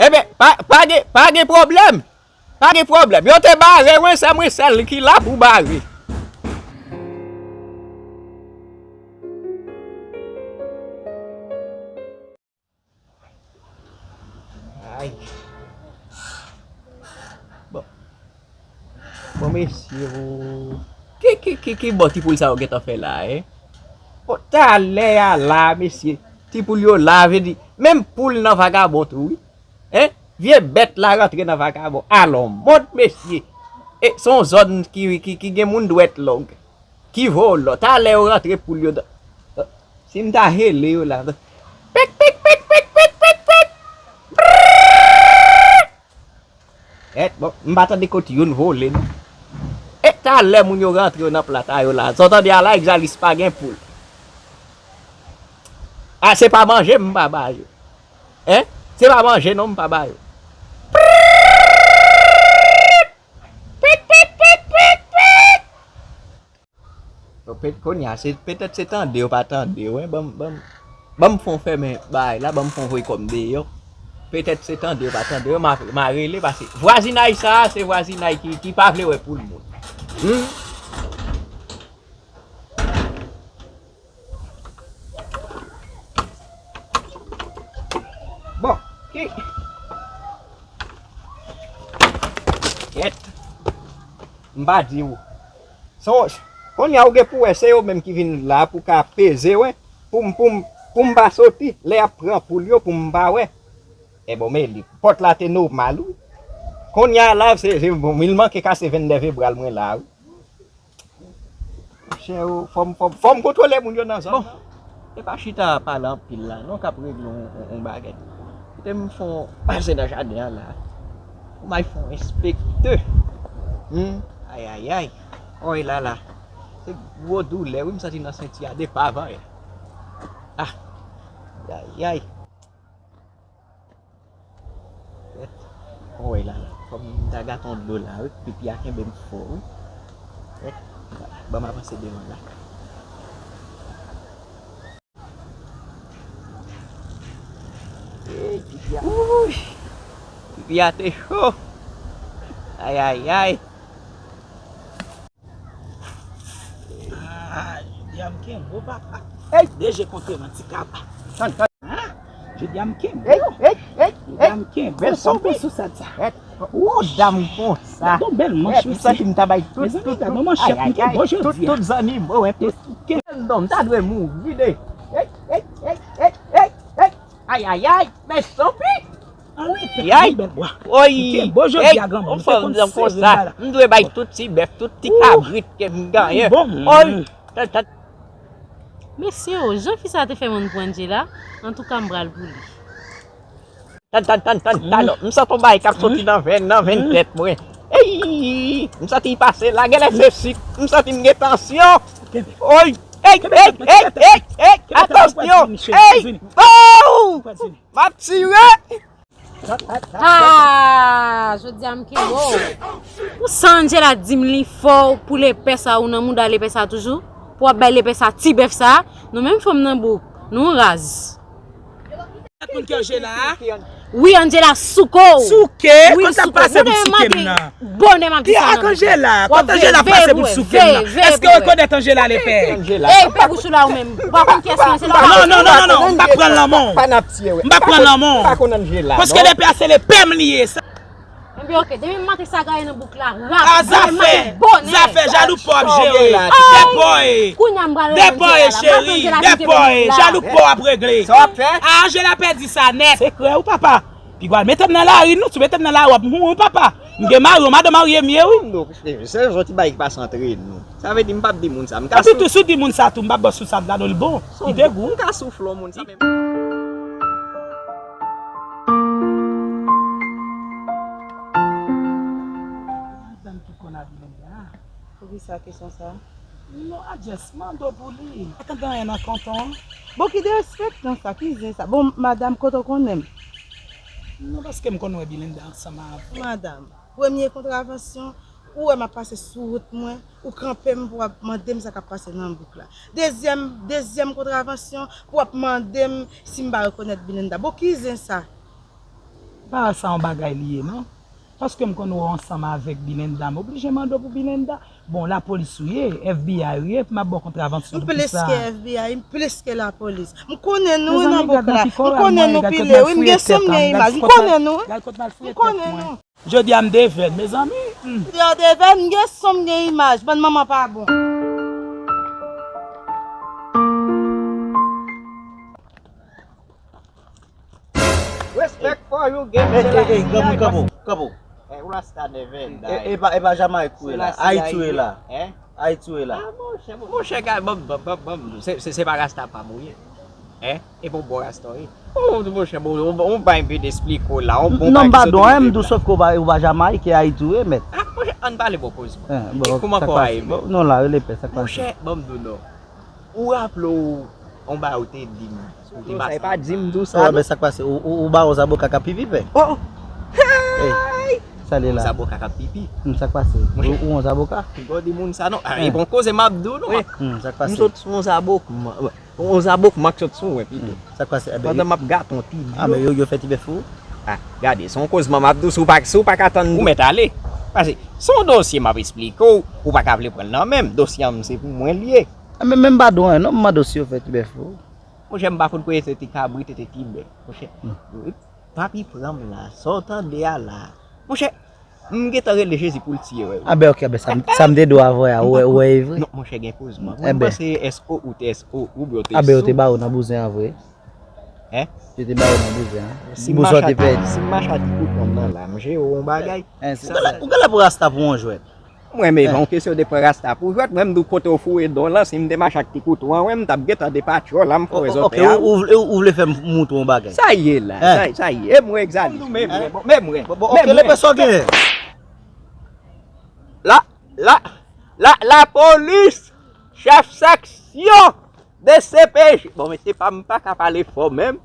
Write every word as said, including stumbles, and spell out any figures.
Ebyen, pa, pa gen, pa gen pwoblèm. Pa gen pwoblèm. Yo te bare, wi, se mwen sèl ki la pou bare. Ay. Bon. Bon, mesye, o. Ki, ki, ki, ki bò ti poul sa yo gentan fè la, en? Bon, talè a la, mesye. Ti poul yo la, vle di, menm poul nan vagabon tou, wi. En? Vye bèt la rantre nan vagabon. Alon, mond, mesye. E, se yon zòn ki, ki, ki gen moun dwèt long. Ki vòlò. Talè yo rantre poul yo dan. Si m ta rele yo la. Pik, pik, pik, pik, pik, pik, pik. Èt, bon, m pa tande kot youn vole, non. E talè moun yo rantre yo nan plat a yo la. Sa w tande a la, egzalis pa gen poul. A, se pa manje m pa ba yo. En? Se pa manje non m pa ba yo. Pit, pit, pit, pit, pit. Bon, pet-, kounye a, se, petèt se tande yo pa tande yo, en. Ban m, ban m, ban m fè yon fèmen bagay la, ban m fè yon voye kò m deyò. Petèt se tande yo pa tande yo, m a, m a rele, paske vwazinay sa a, se vwazinay ki, ki pa vle wè poul moun. Hmm? Bon, ki. Kèt. M pa di w. Se yon, kounye a ou gen pou wè, se yo menm ki vin la pou ka peze, wi. Pou m, pou m, pou m pa soti, lè y ap pran poul yo, pou m pa wè. E bon, men li, pòt la te nòmal, wi. Kounye a la, se, se, bon, li manke kase venndè vebral mwen la, wi. Monchè, o, fò m, fò m, fò m kontwole moun yo nan zòn nan. Bon, e pa chita pale anpil la, non, k ap regle yon, yon, yon bagay. Kite m fè yon pase nan jaden an la. Pou m al fè yon enspekte. Hmm, ayayay. Oy la la. Se gwo doulè, wi, m santi nan senti a depi avan yè. Ah, ayayay. Èt. Oy la la. Fò m ta gate yon dlo la, wi. Pipi a kenbe m fò, wi. Èt. Ban m avanse devan la. Ey, pipi a. Wouy! Pipi a te cho. Ayayay. Ah, jodi a m kenbe w, papa. Ey! De je konte nan ti kaba. Tann, tann. Ah, jodi a m kenbe w. Ey, ey, ey, ey. Jodi a m kenbe w. Bèl fòm konbe sou sa, sa. Ey, oh, dam konsa. Gade yon bèl manch, ey, m santi m ta bay tout, mezanmi, tout, gade yon manchèt m kenbe w jodi a. Tout, tout zanmi mwen, ey, tout. Bèl nonm, ta dwe mouri, de. Ey, ey, ey, ey, ey, ey. Ayayay, men sanpi. Yay! Oy! Ey, yon fanm nan konsa, m dwe bay tout ti bèf, tout ti kabrit ke m genyen. Oy! Tèt, tèt. Mesye o, jan fi sa te fè moun pou Angela, antouka m pral pou li. Tann, tann, tann, tann, talò. M santi yon bagay k ap soti nan venn, nan venn tèt mwen. Ey! M santi l pase la, genlè se sik. M santi m gen tansyon. Oy! Ey, ey, ey, ey, ey! Atansyon! Ey! Bow! M ap tire! Ah, jodi a m kenbe w. Pou sa Angela di m li fè w pou lepè sa, ou nan mouda lepè sa toujou? Pou w ap bay lepè sa ti bèf sa? Non, menm fanm nan bouk. Nou raz. Moun ki Angela a? Wi, Angela souke w. Souke? Wi, kòman sa pase pou souke m nan? Bonè m ap di sa nan. Ki ak Angela? Kot Angela pase pou souke m nan? Èske w rekonèt Angela lepè? Ey, pè bouch ou la ou menm. Ou pa konn kiyès ki Angela? Non, non, non, non, non, m p ap pran l nan men w. M p ap pran l nan men w. Paske lepè a se lepè m li ye. Ebyen, oke, depi m mate sa gaye nan bouk la, rap, zafè, zafè, jalou pa w ap jere. Dèpòye. Dèpòye, cheri, dèpòye, jalou pa w ap regle. A, Angela pèdi sa nèt. Sekrè wi, papa. Piga w al mete m nan lari, non, si w mete m nan lari, w ap mouri, papa. M gen mari, yon madanm marye m ye, wi. Non, se, se yon ti bagay ki pase antre nou. Sa vle di m p ap di moun sa. M ka... Epi tou, si w di moun sa tou, m p ap ba w sou sa, m ta di w l bon. Li te gou. M ka soufle yon moun sa menm. Madanm ki konn abile m la. Poukisa kesyon sa? Non, I just mande w pou li. Pa tande anyen nan kanton an. Bon, ki derespektan sa, ki zen sa? Bon, madanm, kote w konnen m? Non, paske m konn wè Bilinda ansanm avè w. Madanm, premye kontravansyon, ou wè m ap pase sou wout mwen, ou kanpe m pou w ap mande m sa k ap pase nan bouk la. Dezyèm, dezyèm kontravansyon, pou w ap mande m si m pa rekonèt Bilinda. Bon, ki zen sa? pa sa yon bagay li ye, non. Paske m konn wè w ansanm avèk Binenda, m oblije mande w pou Binenda. Bon, lapolis ou ye, F B I ou ye, epi m ap ba w kontravansyon M pou plis kisa? Ke F B I, m plis ke lapolis. M konnen nou wi Mezanmi, nan gad nan bòk la. pi M koral konnen mwen, nou gad pile kot m al wi, m fouye gen san tèt m la, gen m imaj. gad M kot m al, konnen nou. Gad kot m al M fouye tèt konnen mwen. nou. Jodi a m devèn, mezanmi. Yo devèn, m gen san m gen imaj. Bann manman pa bon. Respect for you, game. Ey, ey, ey, granmoun, kanpe w, kanpe w. Eh, Rasta never E, die. E pa, e pa Jamayik ou ye la. Ayiti ou ye la. Eh? Ayiti ou ye la. Ah, monchè, monchè, gade, ban m, ban m, ban m, ban m, se, se, se pa Rasta pa m ou ye. Eh? E bon, bon Rasta ou ye. Oh, monchè, bon, on, on pa enpe de esplike w la. On bon Non, m pa pa don, m di w, sòf ke ou pa, ou pa Jamayik, e Ayiti ou ye, mèt. Ah, monchè, ann pale bon koz mwen. Eh, bon, Kouman sa k kò a pase? ye? Bon, non, la, rele pè, sa k pase? Monchè, ban m di w non. Ou raple w, on ba ou te di m. Ou te Non, ba sa e pa di m di w Ou sa, wè, non. Sa k pase? Ou, ou, ou ba yon zaboka k ap pipi, pè? Oh! Ey, sa li la? Zaboka k ap pipi. Hmm, sa k pase? Monchè. Ou, ou yon zaboka? Piga w di moun sa non. Ah, Eh. E bon koze m ap di w non. Hmm, sa k M pase? sot sou yon zaboka. Yon zaboka m ak sot sou, wè, pito. Hmm, sa k pase? Ebe, Pandan m ap gate yon ti Ah, men yo, yo fè ti bèf ou? Ah, gade, se yon koz manman ap di w, si w pa, si w pa ka tann. Ou mèt ale. Pase, se yon dosye m ap esplike w, ou pa ka vle pran l nan men m. Dosye an, se pou mwen l ye. Ah, men, men m pa dwen, non, m mande w si yo fè ti bèf ou. Monchè, m pa konn kwè se ti kabrit, se ti bèf. Monchè, papi pran m la, sa w tande a la. Monchè, m gentan rele Jezi pou l tiye wè. Ah, ben, ok, ben, sa m, sa m te dwe avè a, ou wè, ou wè, e vre. Non, monchè, gen koz mwen. Eh M ben. panse S O ou te S O ou byen ou te Ah, ben, yo te S O. ba ou nan bouzen an vre. Hein? Yo te ba ou nan bouzen an. Si m Bouzen mache an te ak, pèdi. Si m mache ak ti kout mwen nan la, monchè, ou yon bagay. Hein, se sa. Ou gade pou Rasta pou yon jwèt. Mwen, men, Eh. yon kesyon de pran Rasta pou jwèt, mwen, m di w kote w foure don lan, si m te mache ak ti kouto an, wè, m t ap gentan depatye w la, m fè w Ok, zote a. ou, ou, ou vle fè m moutre yon bagay. Sa ye la, Eh. sa, sa ye. E mwen egzalye. Men mwen, men mwen. Bon, bon, ok, lepè sa w genyen. La, la, la, la polis, chèf seksyon de C P J. Bon, men se pa, m pa ka pale fò menm.